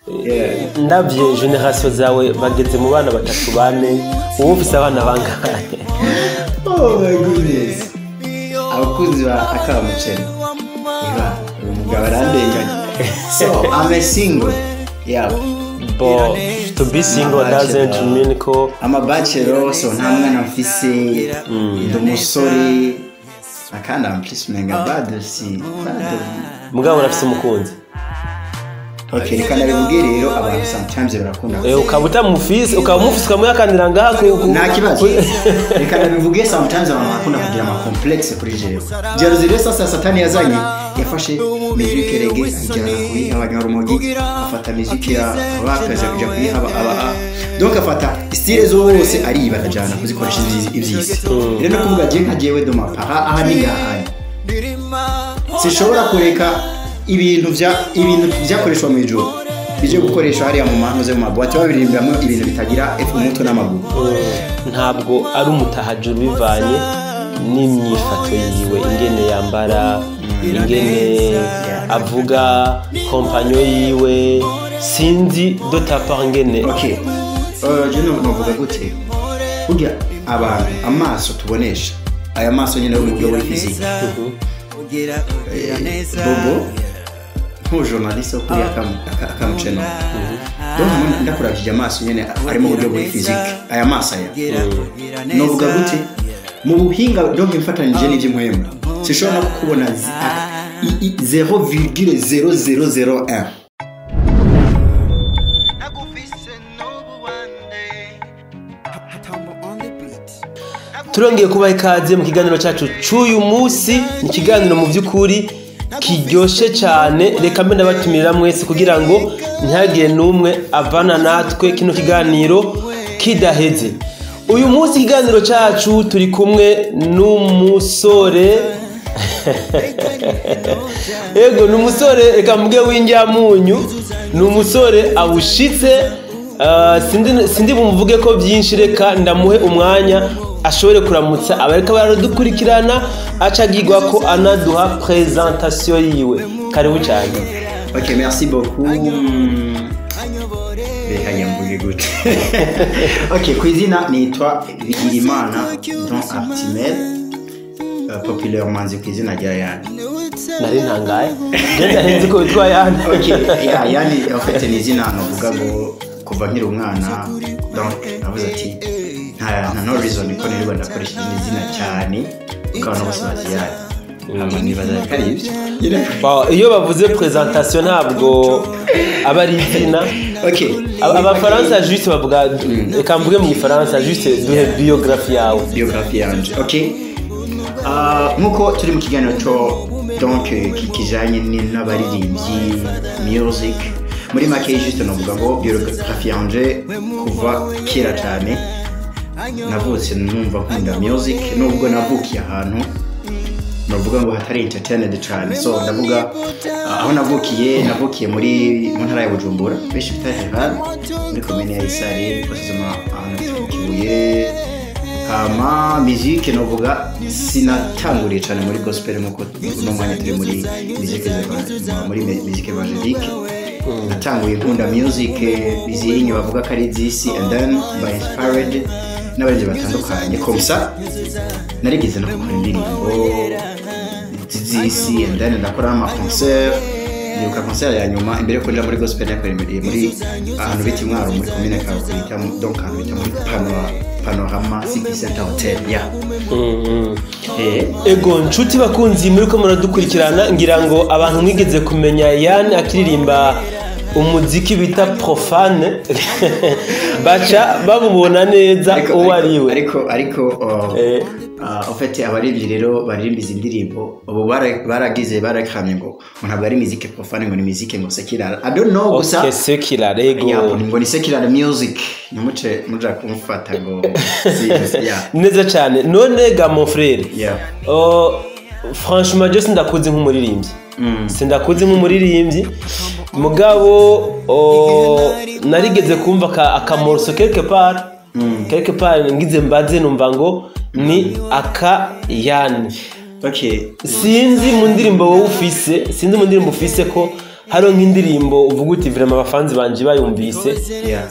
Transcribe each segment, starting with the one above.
Ndabye génération zawe, bageze mu bana batatu, bane. Wowe ufise abana bangahe? Oh my goodness, abakunzi ba Akamuceri, iba uyu mugabo arandenganya. So I'm a single, yeah. But to be single doesn't mean ko I'm a bachelor, so nta mwana mfise, ndi umusore akandi en plus umenga bado si bado. Mugabo urafise umukunzi? Okay, reka ndabivuge rero, abantu sometimes barakunda Ukaba utamufise, ukaba umufise, ukamuyakandira ngaha Nta kibazo, reka ndabivuge. Sometimes abantu bakunda kugira ama complexe kuri jewe. Jalousie rero sasa Satani yazanye, yafashe musique reggae ayijyana kuyiha abanyarumogi, afata musique ya bakaza kuja kuyiha aba, donc afata style zose ariba, akajana kuzikoresha ivyisi. Rero no kuvuga je nka jewe doma aha aha ni ngahanye, sinshobora kureka ibintu vyakoreshwa mu ijuru bije gukoreshwa hariya mu mantuze, mu ma boîte, babiririmbamo ibintu bitagira umutwe n'amaguru. Ntabwo ari umutahajuru bivanye n'imyifato yiwe, ingene yambara, ingene avuga, compagnon yiwe, sinzi de ta part ingene. Okay, je no novuga gute, burya abantu amaso tubonesha, aya maso nyine yo mu buryo buri physique, bobo nk'ujournaliste wo kuri Akamuceno, donc ndakuravije amaso nyene ari mu buryo buri physique, aya maso aya, novuga gute, mu buhinga, donc mfatanije n'ivy'impwemu, sinshobora no kubona 0,0001. Nagufise n'ubu wande. Turongeye kubaha ikaze mu kiganiro cyacu cy'uyu munsi. Ni ikiganiro mu by'ukuri kiryoshye cyane. Reka mbe ndabatumira mwese kugira ngo ntihagire n'umwe avana natwe kino kiganiro kidaheze. Uyu munsi ikiganiro cyacu turi kumwe n'umusore, ego, ni umusore, reka mvuge w'injyamunyu, ni umusore awushitse. Sindi bumuvuge ko byinshi, reka ndamuhe umwanya ashobore kuramutsa abariko baradukurikirana, aca agirwa ko anaduha présentation yiwe. Karibu cyane. Ok, merci beaucoup. Reka nyamvuge gute? Ok, ku izina nitwa Bigirimana Don Artimel, populairement nzi ku izina rya Yani. Nari ntangaye, je nari nzi ko witwa Yani. Ok, yeah, Yani en fait ni izina navuga ngo kuva nkiri umwana, donc navuze ati nta no reason ko nirirwa ndakoresha irindi zina cyane kuko abantu bose bazi Yani. Hama nibaza ko ari ibyo. Bon, iyo bavuze présentation ntabwo aba ari izina. Abafaransa juste bavuga, reka mvuge mu gifaransa juste, duhe biographie yawe. Biographie yanje, ok. Nkuko turi mu kiganiro cyo donc kijanye n'abaririmbyi, music muri make, juste novuga ngo biographie yanje, kuva kera cyane navutse numva nkunda music, nubwo navukiye ahantu navuga ngo hatari entertained cyane. So ndavuga aho navukiye, navukiye mu ntara ya Bujumbura, benshi bita Hevan, muri komine ya Isare, précisément ahantu bita mu Kibuye. Hama musique novuga sinatanguriye cyane muri gospel nkuko uno mwanya turi muri musique muri musique évangélique. Natanguye nkunda music izinyi bavuga ko ari iz'isi, and then by inspired n'abaririmbyi batandukanye, comme ça narigeze no gukora indirimbo z'isi, and then ndakora ama concert. Ndibuka concert ya nyuma imbere yo kwinjira muri gospel nakoreye muri ahantu bita Imwaro, muri komine Karuko, bita donc ahantu bita muri Panorama City Center Hotel, yeah. Ego nshuti bakunzi muri ko muradukurikirana, ngira ngo abantu mwigeze kumenya Yani akiririmba umuziki bita profane baca babubona neza uwo ari we. Ariko en fait abaririmbyi rero baririmba izi ndirimbo ubu baragize barakamye ngo ntabwo ari musique profane, ngo ni musique ngo secular, I don't know gusa. Okay, secular, ego. Yeah, ngo ni secular music, ntimuce muja kumufata ngo yeah. Neza cyane. None ga mon frère, franchement je sindakuzi nk'umuririmbyi, sindakuzi nk'umuririmbyi, mugabo narigeze kumva aka morceau quelque part, quelque part ngize mbaze numva ngo ni aka Yani. Sinzi mu ndirimbo wowe ufise, sinzi mu ndirimbo ufise ko Hariho nk'indirimbo uvuga uti vraiment abafanzi banje bayumvise? Yeah.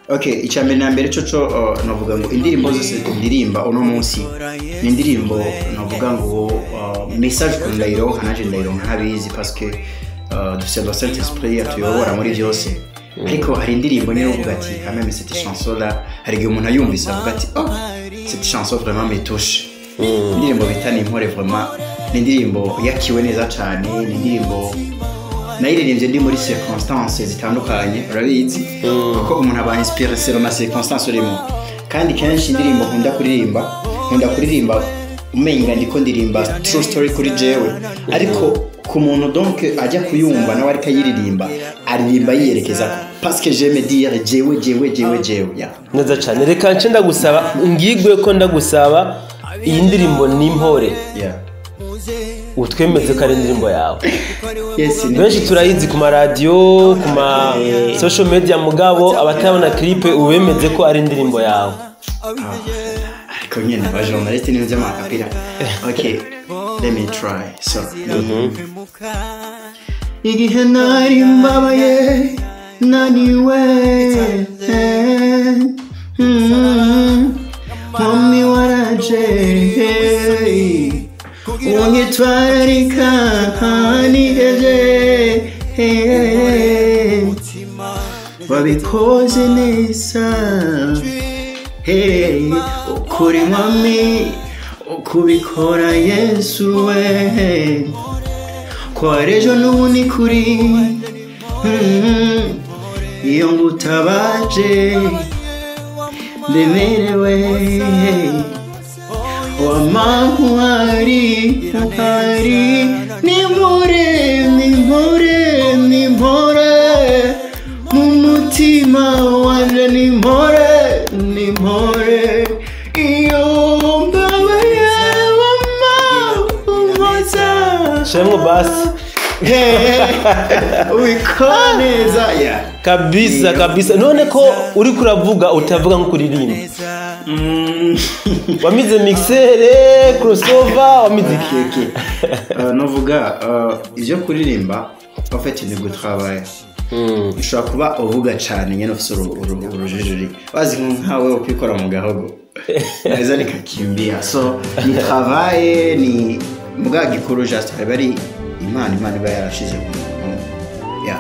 Okay, icya mbere na mbere coco, navuga ngo indirimbo zose ndirimba uno munsi ni indirimbo navuga ngo message ukuntu ndayironka, nanje ndayironka ntabizi, parce que dufise le Saint Esprit atuyobora muri byose. Ariko hari indirimbo niyo uvuga ati quand même cette chanson là, hari igihe umuntu ayumvise avuga ati: "Oh, cette chanson vraiment me touche." Indirimbo bita Nimpore, vraiment ni indirimbo yakiwe neza cyane. Ni indirimbo nayiririmbye ndi muri circonstances zitandukanye, urabizi, kuko umuntu aba inspiré selon na circonstance urimo. Kandi kenshi indirimbo nkunda kuririmba umenga ndiko ndirimba true story kuri jewe, ariko ku muntu donc ajya kuyumva nawe ariko ayiririmba, aririmba yiyerekeza ko parce que j'aime dire jewe, jewe, jewe, jewe, yeah. Neza cyane. Reka nce ndagusaba, ngigwe ko ndagusaba iyi ndirimbo Nimpore, utwemeze ko ari indirimbo yawe. Yes. Benshi turayizi ku maradiyo, ku ma social media, mugabo abatabona clip, ubemeze ko ari indirimbo yawe. Ariko nyine aba journaliste n'ibintu by'amakapira. Okay, let me try. So, igihe nari mbabaye, naniwe, mwami waraje unyitwararika nihevye, wabikoze neza. Hey, ukuri mwami, ukubikora Yesu we, ko ejo n'ubu ni kuri. Iyo ngutabaje ndemerewe, wamahuhari hari. Nimpore, nimpore, nimpore mu mutima wanje, nimpore, nimpore. Iyo mbabaye wamahuhoza. Shemwo basi. Ubikora neza, yeah. Kabisa, kabisa. None ko uri kuravuga utavuga nko kuririmba, wamize mixer, crossover, wamize iki? Okay. Novuga ivyo kuririmba en fait ni gutravailler. Ushobora kuba uvuga cane nyene ufise urujijuri, wazi nkawe ukwikora mu gahogo neza nikakimbia. So ni travail, ni muga gikuru just haba ari Imana iba yarashize ku muntu, yeah.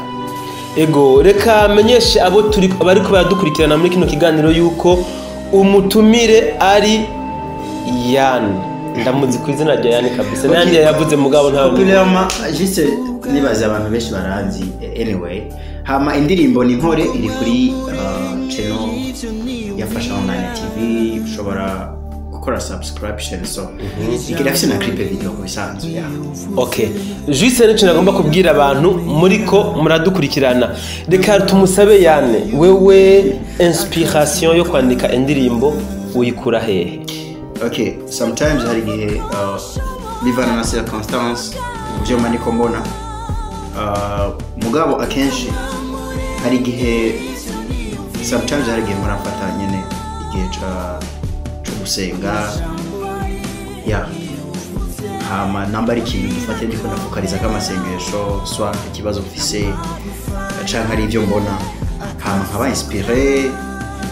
Ego, reka menyeshe abo turi bariko baradukurikirana muri kino kiganiro yuko umutumire ari Yan. Ndamuzi ku izina rya Yani kabisa, n'ayandi yavuze mugabo nta. Populairement juste nibaza abantu benshi baranzi. Anyway, hama indirimbo ni Mpore iri kuri channel ya Fasha Online TV, ushobora gukora subscription. So irafise na clip video ku bisanzwe, yeah. Okay, juste nicyo nagomba kubwira abantu muriko muradukurikirana. Reka tumusabe Yane, wewe inspiration yo kwandika indirimbo uyikura hehe? Okay, sometimes hari igihe bivana na circonstance byo mba niko mbona, mugabo akenshi hari igihe, sometimes hari igihe murafata nyene igihe ca gusenga, yeah. Hama namba ari ikintu dufate ndiko ndafokaliza k'amasengesho, soit ikibazo mfise canke ari ibyo mbona, hama nkaba inspiré.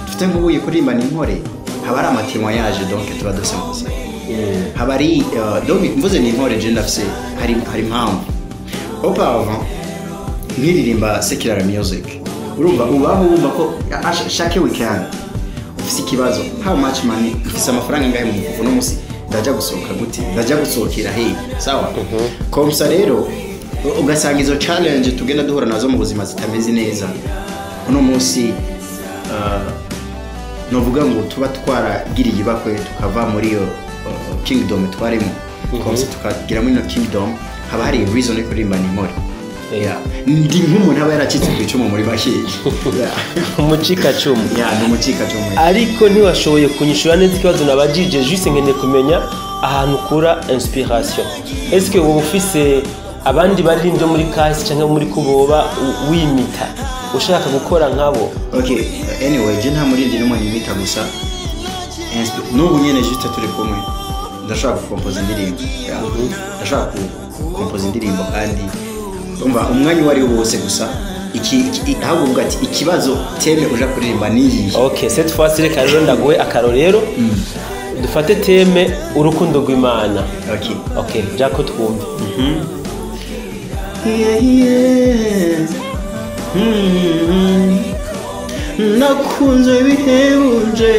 Dufite nk'ubuye kuririmba ni Inkore, haba ari ama témoignage donc tuba dufise mu buzima, haba ari donc mvuze ni Inkore je ndafise, hari impamvu. Auparavant nkiririmba secular music, urumva ubaho wumva ko chaque weekend ufise ikibazo: how much money, mfise amafaranga ngahe mu mufuko no musi, ndaja gusohoka gute, ndaja gusohokera he? Sawa, comme ça rero ugasanga izo challenge tugenda duhura nazo mu buzima zitameze neza uno munsi, novuga ngo tuba twaragiriye ibakwe tukava muri iyo kingdom twarimo, comme ça tukagira muri ino kingdom, haba hari reason yo kuririmba ni Impore. Yeah. Ndi nk'umuntu aba yaracitse ku icumu muri makeya. Yeah. Umucikacumu. Yeah, ni umucikacumu. Ariko ntiwashoboye kunyishura neza ikibazo nabajije. Juste nkeneye kumenya ahantu ukura inspiration. Est-ce que wowe ufise abandi baririmbyi muri kasi cyangwa muri kuboba wimita ushaka gukora nkabo? Okay, anyway, je nta muririmbyi n'umwe nimita gusa. N'ubu nyene juste turi kumwe ndashaka gukompoza indirimbo. Yeah. Ndashaka gukompoza indirimbo kandi Umva, umwanya uwo ari wo wose, gusa ahubwo uvuga ati ikibazo, thème uja kuririmba niyihe? Ok, cette fois reka rero ndaguhe akarorero. Dufate thème urukundo rw'Imana. Okay. Ok, jako twumve. Yeah. Nakunze bihebuje,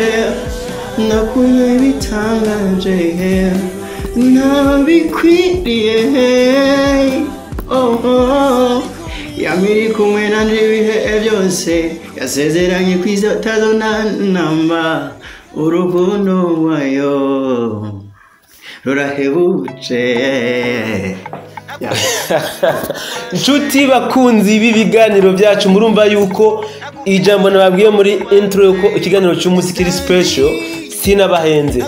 nakunze bitangaje, ntabikwiriye. Oh. Yamiri kumwe nanje ibihe byose, yasezeranye kwizatazonanamba, urukundo rwayo rurahebuje. Yeah. Inshuti bakunzi b'ibiganiro byacu, murumva yuko ijambo nababwiye muri intro yuko ikiganiro cy'umunsi kiri special, sinabahenze.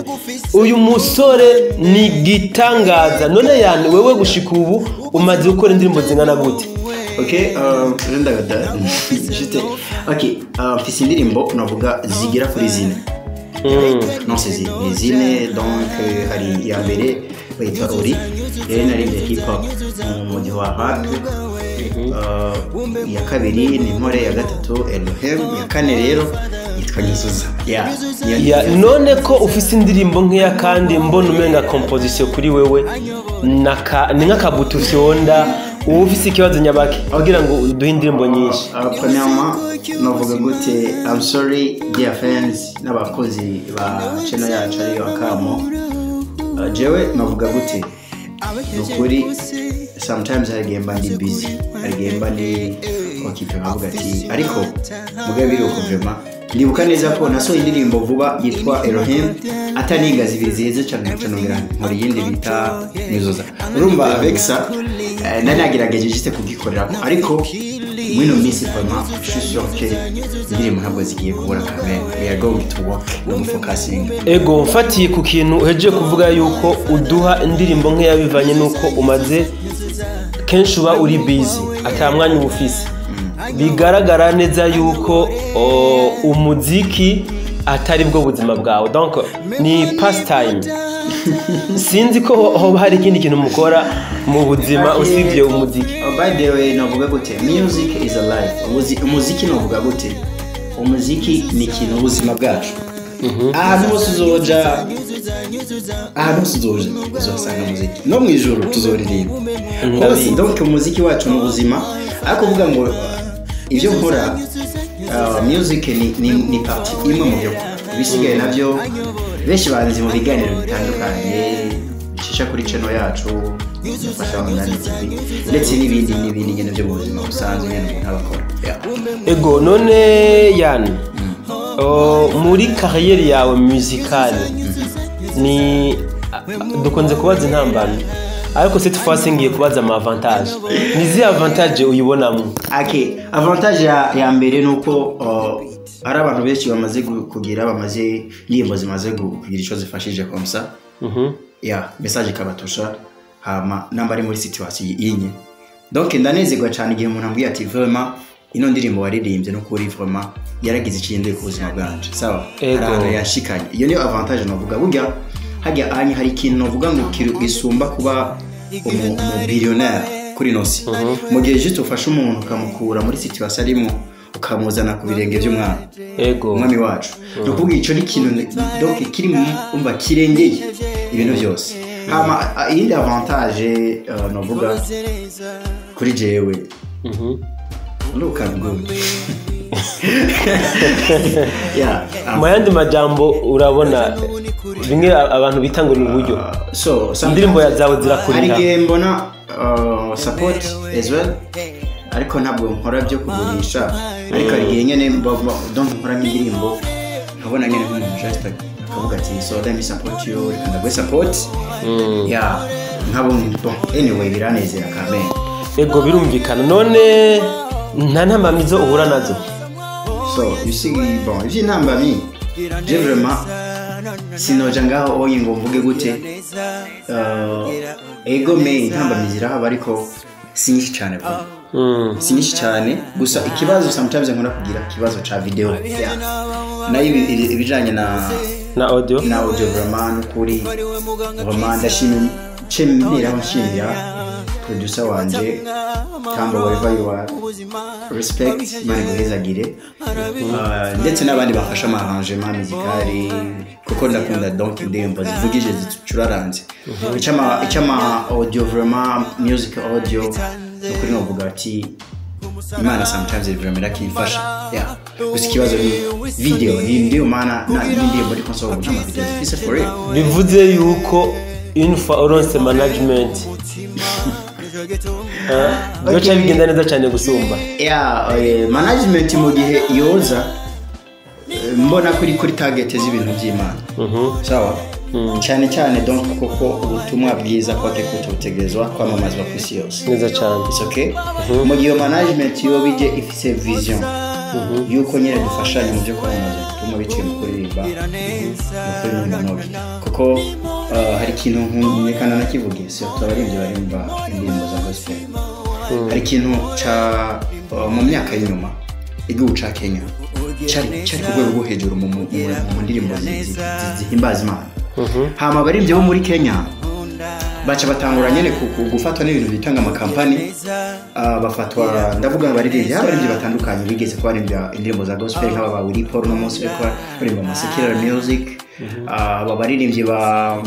Uyu musore ni gitangaza. None yani wewe, gushika ubu umaze gukora indirimbo zingana gute? Ok, ndagada juste, ok, mfise indirimbo navuga zigera kuri 4. Non, c'est zine, ni 4. Donc hari iya mbere bayita Ori, rero naririmbye hip hop mu mujyi wa rap. Iya kabiri ni Mpore, iya gatatu Elohim, iya kane rero yitwa Nyuzuza. Yeah, Ya, none ko ufise indirimbo nkeya kandi mbona umenga composition kuri wewe ni nk'akabuto ufyonda, uba ufise ikibazo nyabaki kugira ngo uduhe indirimbo nyinshi? Premièrement, navuga gute, I'm sorry dear fans n'abakozi ba channel yacu ariyo Akamo. Jewe navuga gute, ni ukuri sometimes hari igihe mba ndi busy, hari igihe mba ndi occupé, nkavuga ati ariko mugabe biri uko. Vraiment ndibuka neza ko nasohoye indirimbo vuba yitwa Elohim, atari 2 ziheze cyane nongera nkora iyindi bita Nyuzuza. Urumva, avec ça nari nagerageje juste kugikorera, ariko muri ino minsi vraiment je suis sûr que indirimbo ntabwo zigiye kubura. Quand même we are going to work no focusing. Ego, mfatiye ku kintu uhejeje kuvuga yuko uduha indirimbo nkeya bivanye n'uko umaze kenshi uba uri busy, ata mwanya uba ufise, bigaragara neza yuko umuziki atari bwo buzima bwawe, donc ni pastime. Sinzi ko hoba hari ikindi kintu mukora mu buzima usibye umuziki. Oh, by the way, navuga gute, music is a life. Umuziki, navuga gute, umuziki ni ikintu, ubuzima bwacu. Ahantu hose uzoja, ahantu hose uzoja uzosanga umuziki, no mu ijuru tuzoririmba hose. Ndabizi. Donc umuziki wacu ni ubuzima, ariko kuvuga ngo ibyo nkora, music ni partie imwe mu byo nkora. Ibisigaye nabyo benshi banzi mu biganiro bitandukanye bicisha kuri channel yacu Mufasha Online TV, ndetse n'ibindi n'ibindi nyine byo mu buzima busanzwe nyine umuntu aba akora. Yeah. Ego, none yani muri carrière yawe musicale, ni dukunze kubaza intambamyi, ariko cette fois ngiye kubaza ama avantage. Ni zihe avantage uyibonamo? Okay, avantage ya mbere ni uko hari abantu benshi bamaze kugira, bamaze indirimbo zimaze kugira icyo zifashije comme ça. Ya message ikabatusha, hama namba ari muri situation yinye. Donc ndanezerwa cyane igihe umuntu ambwiye ati vraiment ino ndirimbo waririmbye no kuri vraiment yaragize ikintu ku buzima bwanje, sawa. Ego. Hari ahantu yashikanye. Iyo niyo avantage navuga. Burya hajya anye hari ikintu navuga ngo gisumba kuba umu billionaire kuri nosi, mu gihe juste ufashe umuntu ukamukura muri situation arimo, ukamuzana ku birenge by'umwami, umwami wacu. Ni ukuvuga icyo ni ikintu donc kiri umva kirengeye ibintu byose. Hama iyindi avantage navuga kuri jewe, look, I'm good, yeah. Mu yandi majambo, urabona bimwe abantu bita ngo ni uburyo. So sometimes indirimbo zawe hari zirakurira. Igihe mbona support as well, ariko ntabwo nkora byo kugurisha, ariko hari igihe nyine donc nkora nk'indirimbo nkabona nyine nk'umuntu just akavuga ati so let me support you, reka ndaguhe support. Yeah, nkabona, bon, anyway biranezera kamere. Ego, birumvikana. None nta ntambamizo uhura nazo? So you see, bon, iby'intambamyi je vraiment sinoja ngaho oye ngo mvuge gute. Ego me intambamyi zirahaba, ariko si nyinshi cyane vuba. Si nyinshi cyane. Gusa ikibazo sometimes nkunda kugira ikibazo ca video, yeah. Nayo ibijanye na na audio. Na audio, vraiment nukuri vraiment ndashima, nshimira, nshimira Producer wanje Tambo, wherever you are, respect, Imana iguhezagire. Ndetse n'abandi bafasha ama arrangement musical, kuko ndakunda donc indirimbo zivugije, zicuraranze, icama audio, vraiment music audio, nukuri novuga ati Imana sometimes vraiment irakimfasha. Yeah, gusa ikibazo ni video, ni ndiyo maana na n'indirimbo ndiko nsohora nta video zifise, for real. Bivuze yuko une fois uronse management, byoca bigenda neza cyane gusumba. Yeah, management mu gihe yoza, mbona kuri target z'ibintu by'Imana, sawa, cyane cyane donc kuko ubutumwa bwiza kwake kutubutegerezwa kwamamazwa ku isi yose. Neza cyane. It's okay, mu gihe iyo management yo bije ifise vision yuko nyine dufashanya mu byo kwamamaza ubutumwa biciye mu kuririmba, mu kuririmba noki, kuko hari ikintu nkumvikana nakivuge, surtout abaririmbyi baririmba indirimbo za gospel. Hari ikintu ca mu myaka y'inyuma igihugu ca Kenya cari ku rwego rwo hejuru mu ndirimbo zihimbaza Imana. Hama abaririmbyi bo muri Kenya baca batangura nyene gufatwa n'ibintu bitanga amakampani, bafatwa, ndavuga abaririmbyi batandukanye bigeze kuba indirimbo za gospel, nk'aba ba Willy Paul no munsi bariko baririmba ama secular music, aba baririmbyi ba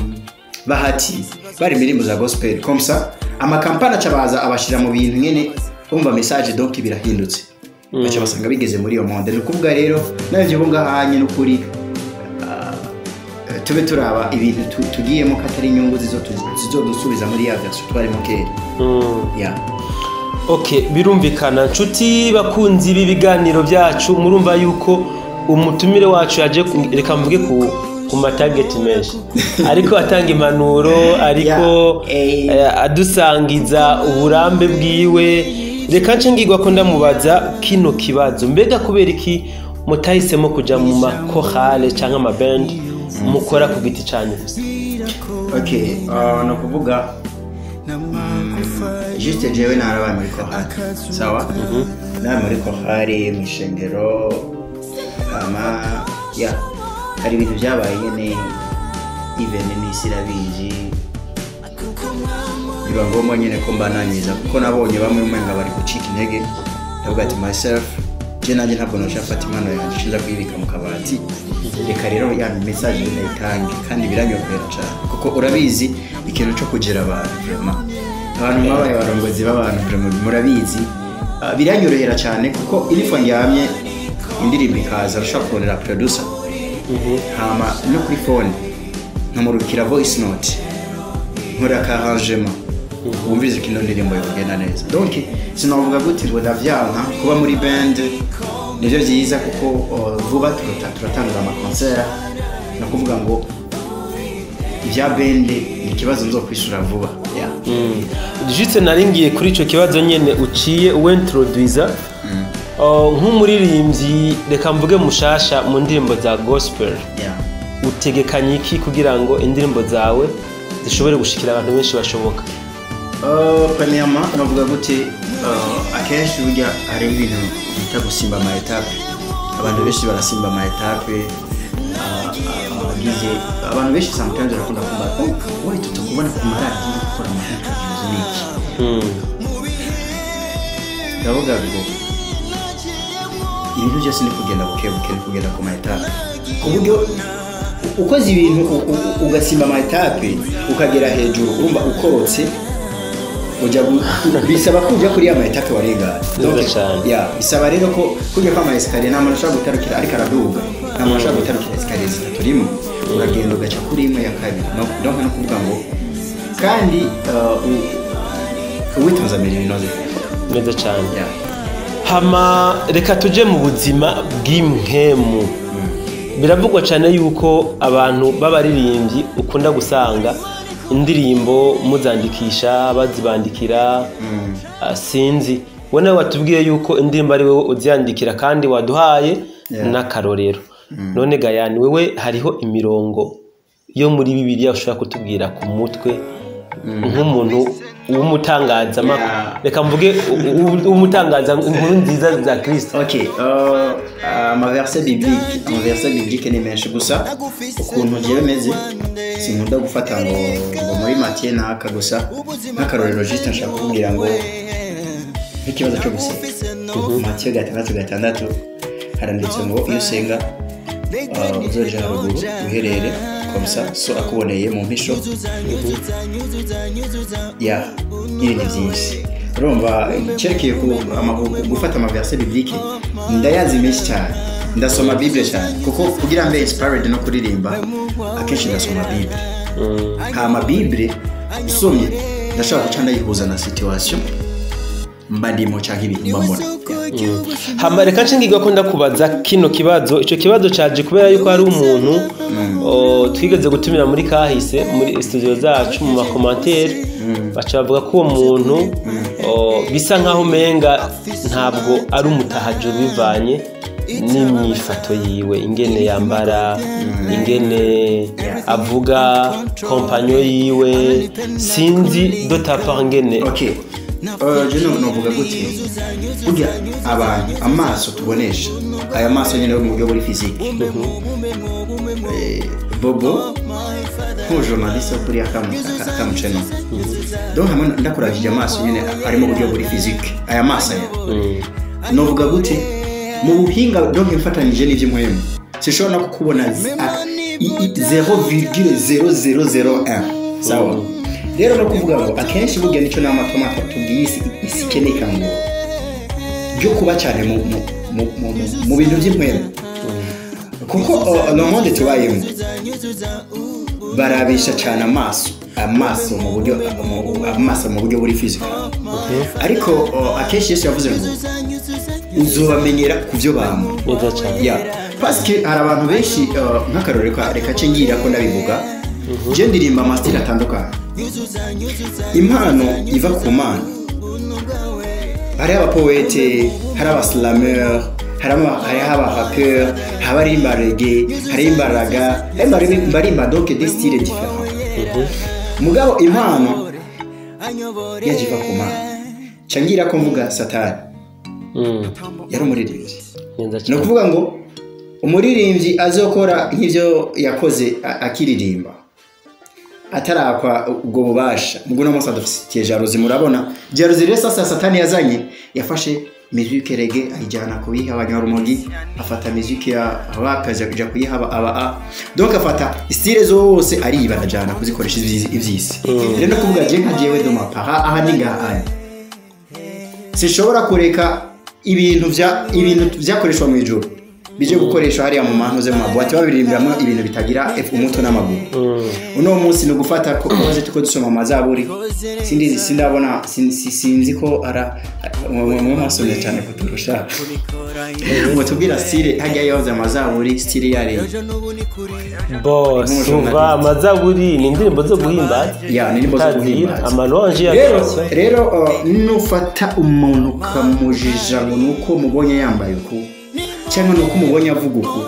Bahati bari indirimbo za gospel. Comme ça amakampani aca baza abashira mu bintu nyene, umva message donc birahindutse, baca basanga bigeze muri iyo monde. Ni ukuvuga rero navyo bo ngahanye n'ukuri, tube turaba ibintu tugiyemo ko atari inyungu zizodusubiza muri ya version twarimo kera. Yeah. Okay, birumvikana. Nshuti bakunzi b'ibiganiro byacu, murumva yuko umutumire wacu yaje reka mvuge ku ma target menshi, ariko atanga impanuro, ariko Yeah, adusangiza uburambe bwiwe. Reka nce ngirwa ko ndamubaza kino kibazo: mbega kubera iki mutahisemo kuja mu makorale cyangwa amaband, mukora ku giti cyanyu gusa? Okay, ni ukuvuga juste jewe narabaye muri korali, sawa, narabaye muri korali mu ishengero. Hama ya hari ibintu byabaye nyene, even n'isi irabizi, biba ngombwa nyine ko mbananyiza, kuko nabonye bamwe umenga bari gucika intege. Ndavuga ati myself, je nanjye ntabwo noca mfata impano yanjye nshinza kuyibika mu kabati. Reka rero ya message ndayitange, kandi biranyorohera cyane, kuko urabizi ikintu cyo kugira abantu, vraiment abantu mwabaye abarongozi b'abantu, vraiment murabizi. Biranyorohera cyane kuko ilifo ndyamye indirimbo ikaza, arashobora kubonera producer, hama no kuri phone nkamurukira voice note, nkora ka arrangement, wumvise ko ino ndirimbo yogenda neza. Donc sinavuga gute ngo ndavyanka kuba muri band, nivyo vyiza kuko vuba turatangura ama concert. No kuvuga ngo ibya band ni ikibazo nzokwishura vuba, yeah. Juste naringiye kuri ico kibazo nyene uciye uwentroduiza. Nk'umuririmbyi, reka mvuge mushasha mu ndirimbo za gospel, utegekanye iki kugira ngo indirimbo zawe zishobore gushikira abantu benshi bashoboka? Premièrement navuga gute, akenshi burya hari ibintu bita gusimba ama étape. Abantu benshi barasimba ama étape. Abagize abantu benshi sometimes barakunda kumva, "Oh, wowe tutakubona ku maradiyo gukora ama interviews n'iki?" Ndavuga ngo ibintu byose ni kugenda buke buke, ni kugenda ku ma étape, ku buryo ukoze ibintu ugasimba ama étape ukagera hejuru, urumva ukorotse ujya bisaba ko ujya kuri ya ma étape warengana. Neza cane. Ya, bisaba rero ko kujya kwa ama escalier, nta muntu ushobora gutarukira ariko araduga, nta muntu ushobora gutarukira escalier zitatu rimwe, uragenda ugaca kuri imwe ya kabiri. Donc no kuvuga ngo kandi uwitonze amera ibinoze. Neza cyane. Yeah. Hama reka tuje mu buzima bw'impemu. Biravugwa cyane yuko abantu b'abaririmbyi ukunda gusanga indirimbo muzandikisha, bazibandikira. Sinzi, wowe nawe watubwiye yuko indirimbo ari wowe uziyandikira kandi waduhaye n'akarorero. None gayani wewe, hariho imirongo yo muri Bibiliya ushobora kutubwira ku mutwe nk'umuntu? W'umutangazamakuru. Yeah. Reka mvuge w'umutangaza inkuru nziza za Kristo. Ok, amaverse biblique ni menshi, gusa ukuntu jewe meze sinkunda gufata ngo muri Matthieu naka. Gusa nk'akarorero, juste nshaka kukubwira ngo nk'ikibazo cyo gusenga, Matthieu 6:6 haranditse ngo iyo usenga, uzoja haruguru uherere comme ça so akuboneye mu mpisho ya n'ibindi byinshi. Urumva, cyerekeye ku gufata amaverse biblique, ndayazi menshi cyane, ndasoma Bible cyane, kuko kugira mbe inspired no kuririmba akenshi ndasoma Bible. Hama Bible usomye ndashobora guca ndayihuza na situation mba ndimo cyangwa ibintu mba mbona. Hama reka nshingirwa ko ndakubaza kino kibazo. Ico kibazo caje kubera yuko hari umuntu twigeze gutumira muri kahise muri studio zacu, mu makomantere baca bavuga ko uwo muntu bisa nkaho umenga ntabwo ari umutahajuru bivanye n'imyifato yiwe, ingene yambara, ingene avuga, kompanyo yiwe. Sinzi de ta part ingene. Ok, je no novuga gute, burya abantu amaso tubonesha, aya maso nyine yo mu buryo buri physique, Bobo nk'umujournaliste wo kuri Akamuceno, donc hamwe ndakurabije amaso nyine ari mu buryo buri physique, aya maso aya, novuga gute, mu buhinga, donc mfatanyije n'iby'impwemu, sinshobora no kukubona 0,0001. Sawa, rero no kuvuga ngo akenshi burya nicyo nama tubwiye isi ikeneye ngo ryo kuba cyane mu bintu by'impwemu, kuko le monde tubayemo barabisha cyane amaso amaso mu buryo buri physical. Ariko akenshi Yesu yavuze ngo uzobamenyera ku byo bama. Neza cyane. Ya, parce que hari abantu benshi, nk'akarorero, reka ce ngira ko ndabivuga, je ndirimba amasitili atandukanye. Impano iva ku Mana, hariho abapoète, hari abaslameur, hariho abarapeur, hari abarimba reggae, hariho ragga, hariho barimba donc des styles différents. Mugabo impano yaje iva ku Mana, ca ngira ko mvuga Satani yari umuririmbyi. Neza Ni cyane. ukuvuga ngo umuririmbyi azokora nk'ibyo yakoze akiririmba atarakwa ubwo bubasha, mugo no munsi adufitiye jalousie. Murabona jalousie rero sasa Satani yazanye, yafashe musique reggae ayijyana kuyiha abanyarumogi, afata musique ya abakaza kuja kuyiha aba a, donc afata style zose ariba arajana kuzikoresha ivyisi. Rero no kuvuga je nka jewe de ma part, aha ni ngaha, sinshobora kureka ibintu byakoreshwa mu ijuru bije gukoreshwa hariya mu mantu ze mu maboîte babiririmbiramo ibintu bitagira umutwe n'amaguru. Uno munsi ni ugufata ko koze tuko dusoma amazaburi, sindi sindabona sinzi ko ara mwe mwasomye cyane kuturusha, mutubwira style hajya yoza amazaburi, style yari. Bo suva amazaburi ni indirimbo zo guhimbaza. Ya, ni indirimbo zo guhimbaza. Amalouange ya Rero rero nufata umuntu ukamujija ngo nuko mubonye yambaye uku cyangwa nuko umubonye avuga uku,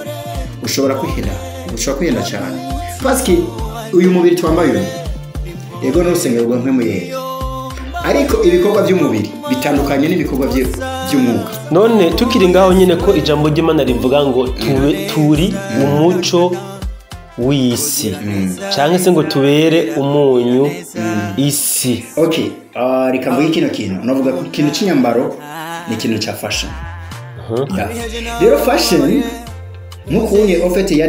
ushobora kwihenda, ushobora kwihenda cyane, parce que uyu mubiri twambaye uyu, yego n'urusengero rwa mpwemu yera, ariko ibikorwa by'umubiri bitandukanye n'ibikorwa by'umwuka. None tukiri ngaho nyine, ko ijambo ry'Imana rivuga ngo tube turi umuco w'isi, cyangwa se ngo tubere umunyu isi. Ok, reka mvuge kino kintu. Navuga ko ikintu cy'inyambaro ni ikintu cya fashion. Yeah. Rero fashion nk'uko unye, en fait, il y a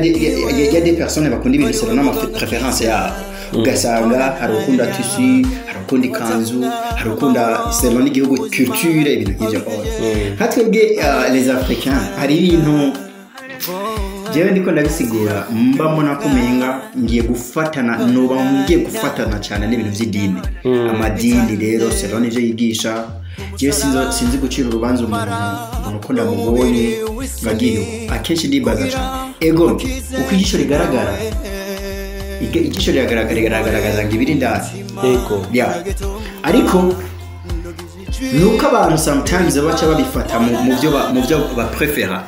des personnes bakunda ibintu selon ama préférence yabo, ugasanga hari ukunda tissu, hari ukunda ikanzu, hari ukunda selon n'igihugu, culture, ibintu nk'ibyo. Nka twebwe les Africains, hari ibintu jewe ndiko ndabisigura mba mbona ko umenga ngiye gufatana, noba ngiye gufatana cyane n'ibintu by'idini, amadini. Rero selon ivyo yigisha, jewe sinzi gucira urubanza umuntu ngo nuko ndamubonye ngagiye uko. Akenshi ndibaza cyane, ego uko ijisho rigaragara, ijisho riragaragara, riragaragaza ngo ibiri indani. Ya, ariko nuko abantu sometimes baca babifata mu byo baprefera.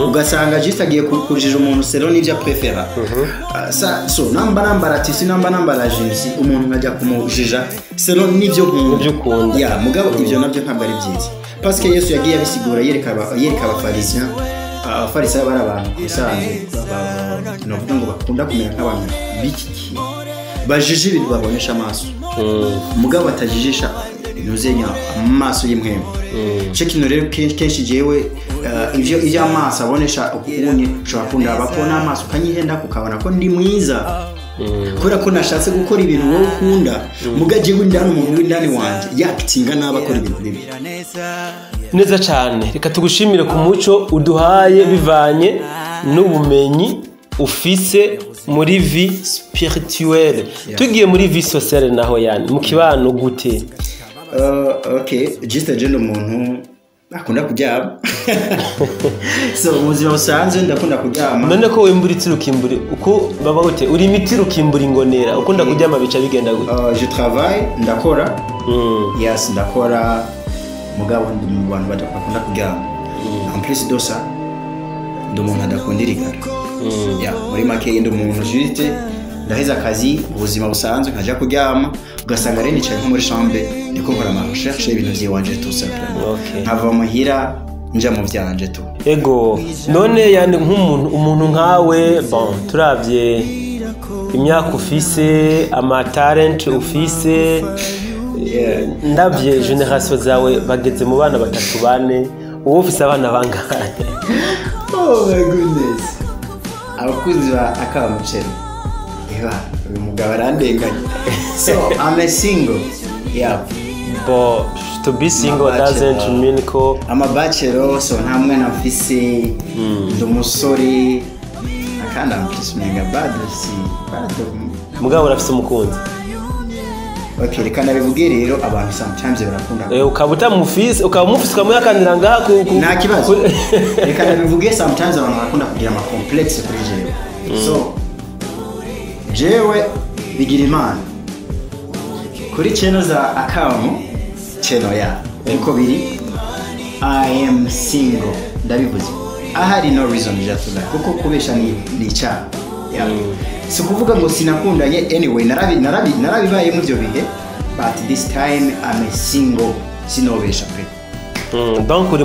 Ugasanga juste agiye kujija umuntu selon n'ivyo aprefera. So namba nambara tissu, namba nambara jeans, umuntu nkajya kumujija selon n'ivyo nkunda. N'ivyo ukunda. Ya, mugabo ivyo navyo ntabwo ari byiza, parce que Yesu yagiye abisigura, yereka abafarisiya. Abafarisayo bari abantu usanzwe novuga ngo bakunda kumera nk'abantu b'iki gihe, bajije ibintu babonesha amaso, mugabo batajijisha ntuzenya amaso y'impwemu. Ico kintu rero kenshi jewe ivyo amaso abonesha ukunye, ushobora kundaba ko n'amaso ukanyihenda, ukabona ko ndi mwiza kubera ko nashatse gukora ibintu wowe ukunda, muga jewe indani, umuntu w'indani wanje yakitinga nabi, akora ibintu bibi. Neza cyane. Reka tugushimire ku muco uduhaye bivanye n'ubumenyi ufise muri vie spirituelle. Tugiye muri vie sociale naho, yani mu kibano gute? Okay, juste je ndi umuntu akunda kuryama. So mu buzima busanzwe ndakunda kuryama. None ko wimbura itsi rukimbura, uko baba gute, uri imiti rukimbura ingonera, ukunda kuryama, bica bigenda gute? Je travaille, ndakora. Yes, ndakora, mugabo ndi mu bantu bakunda kuryama. En plus de ça, ndi umuntu adakunda irigara. Yeah, muri make ndi umuntu juste ndaheza akazi mu buzima busanzwe nkaja kuryama, ugasanga rero nicaye nko muri chambre ndiko nkora ama recherche y'ibintu vyiwanje, tout simplement. Nkava muhira nja mu vyanje tu. Ego, none yani nk'umuntu, umuntu nkawe, bon, turavye imyaka ufise, ama talent ufise, ndavye generation zawe bageze mu bana batatu, bane, uwo ufise abana bangahe? Oh my goodness. Abakunzi ba Akamucero. Eba, uyu mugabo arandenganya. So, I'm a single. Yeah. Bo to be single I'm a doesn't bachelor. mean ko I'm a bachelor, so nta mwana mfise, ndi umusore. Akandi mfise umenga bado si bado. Mugabo urafise umukunzi? Okay, reka ndabivuge rero, abantu sometimes barakunda. Ukaba utamufise, ukaba umufise, ukamuyakandira ngaha ku Nta kibazo. Reka ndabivuge, sometimes abantu barakunda kugira ama complexe kuri jewe. So jewe bigira Imana kuri channel za Akamu channel ya niko biri, I am single, ndabivuze ahari, no reason just to lie, kuko kubesha ni icyaha. Yeah. Si ukuvuga ngo sinakundanye, anyway narabibayemo ibyo bihe, but this time I'm a single, sinobesha pe. Donc uri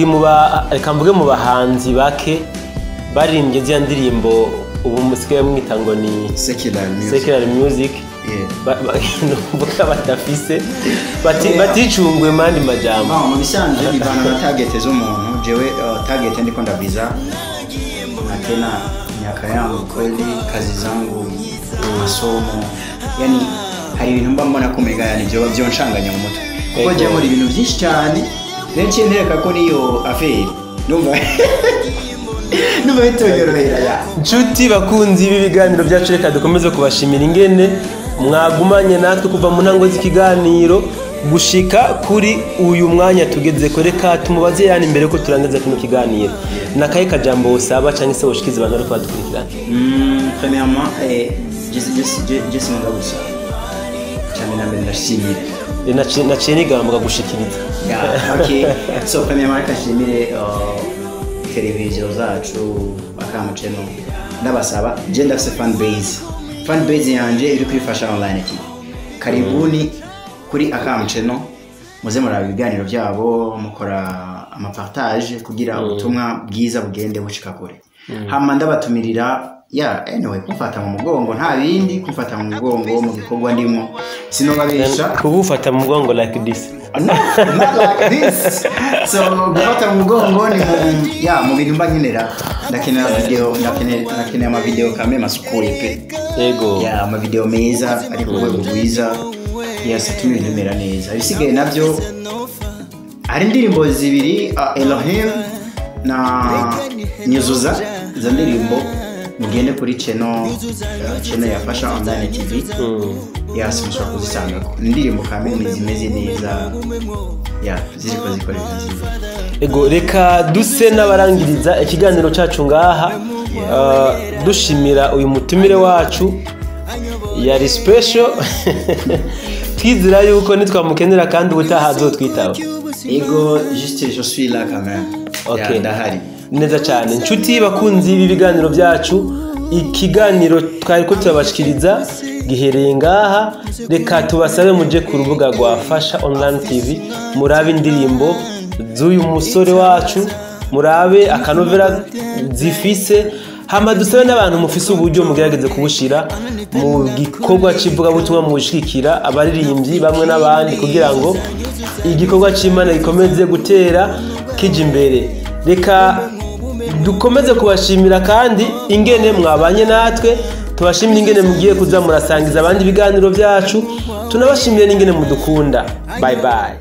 mu ba, reka mvuge mu bahanzi bake baririmbye ziriya ndirimbo ubu musigaye mwita ngo ni secular music. Secular music. Nukuvuga badafise baticunguye mandi majambo. Bon, mu bisanzwe bivana na target z'umuntu. Jewe target ndiko ndabiza na tena miaka yangu kweli, kazi zangu, masomo, yani hari ibintu mba mbona ko umenga yani byoba byonshanganya mu mutwe, kuko jewe nkora ibintu byinshi cyane. Rero nciye ntereka ko niyo affaire numva bitonyorohera ya. Nshuti bakunzi b'ibiganiro byacu, reka dukomeze kubashimira ingene mwagumanye natwe kuva mu ntango z'ikiganiro gushika kuri uyu mwanya tugeze ko. Reka tumubaze yani mbere ko turangiza kino kiganiro, nakahe kajambo usaba cyangwa se woshikiza abantu bariko badukurikirana? Premièrement, je singa gusa cyane na mbere ndashimira. Naciye nigamba gushikiriza. Yeah, okay. So premièrement reka nshimire televiziyo zacu Akamu Channel. Ndabasaba, je ndafise fan base. Fan base yanje iri kuri Fasha Online TV. Karibuni kuri Akamu Channel, muze muraba ibiganiro byabo, mukora amapartage kugira ubutumwa bwiza bugende bushika kure. Hama ndabatumirira ya anyway kumfata mu mugongo, nta bindi, kumfata mu mugongo mu bikorwa ndimo, sinobabesha. Kugufata mu mugongo like this? No, not like this. So gufata mu mugongo ni mu ya mu bintu mba nkenera. Ndakenera video, ndakenera ama video kame masukuye pe. Ya, ama video meza ari ku rwego rwiza. Yes, atuma ibintu bimera neza. Ibisigaye nabyo hari indirimbo zibiri, Elohim na Nyuzuza. Izo ndirimbo mugende kuri channel ya Fasha Online TV. Yes, mushobora kuzisangako. Ni indirimbo kamene zimeze neza, ya ziriko zikora ibintu nziza. Ego, reka duse n'abarangiriza ikiganiro cyacu ngaha, dushimira uyu mutumire wacu yari special, twizera yuko nitwamukenera kandi ubutaha azotwitaba. Ego, juste je suis là quand même. Okay. Yeah, ndahari. Neza cyane, inshuti bakunzi b'ibiganiro byacu, ikiganiro twari ko turabashikiriza gihereye ngaha. Reka tubasabe muje ku rubuga rwa Fasha Online TV, murabe indirimbo z'uyu musore wacu, murabe akanovera zifise. Hama dusabe n'abantu mufise uburyo mugerageze kubushira mu gikorwa cy'ivugabutumwa, mu gushigikira abaririmbyi bamwe n'abandi kugira ngo igikorwa cy'Imana gikomeze gutera kija imbere. Reka dukomeze kubashimira kandi ingene mwabanye natwe, tubashimire ingene mugiye kuza murasangiza abandi ibiganiro byacu, tunabashimire n'ingene mudukunda. Bye bye.